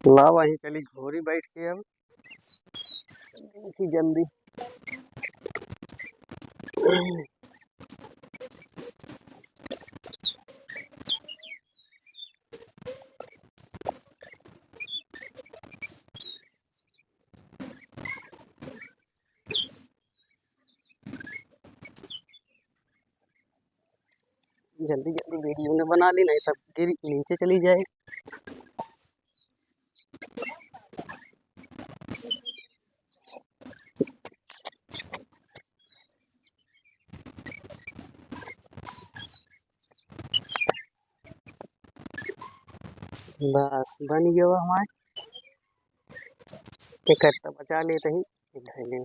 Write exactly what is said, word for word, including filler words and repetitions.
लावा ही चली घोरी बैठ के अब। देखी जल्दी। जल्दी जल्दी वीडियो न बना ली, नहीं सब गिर नीचे चली जाए। बस बन गयो हमार। के करता बचा लेते ही, इधर ले।